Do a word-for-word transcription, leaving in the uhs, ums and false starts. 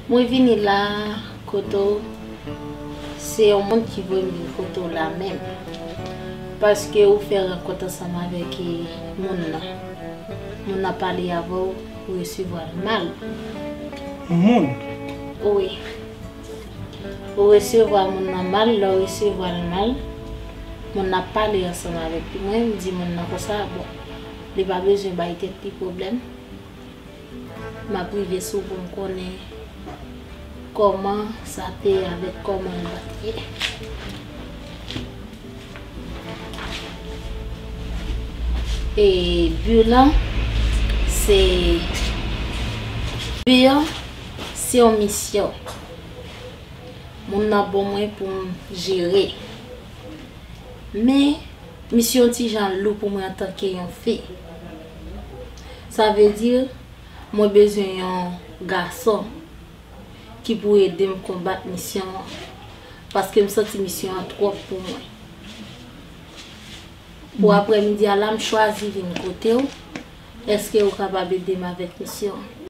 Mwen vini la kote w, se yon moun ki voye m vin kote w la menm. Paske ou fè rankont ansanm avèk, e, moun nan. Moun nan pale avè w, ou resevwa l mal. Moun? Wi. Ou resevwa moun nan mal, lè w resevwa l mal, moun nan ap pale ansanm avèk mwen, m di moun nan konsa, bon, li pa bezwen bay tèt li pwoblèm. M ap rive sou pou m konnen kòman sa te ye avèk kòman l pa t ye. E bi lan, se, bi an, se yon misyon. Moun nan ban mwen pou m jere. Men, misyon ti jan lou pou mwen antanke yon fi. Sa vle di, mwen bezwen yon gason ki pou ede m konbat misyon an. Paske m santi misyon an twòp pou mwen. Pou aprèmidi a la, m chwazi vin kote w. Èske ou kapab ede m avèk misyon an?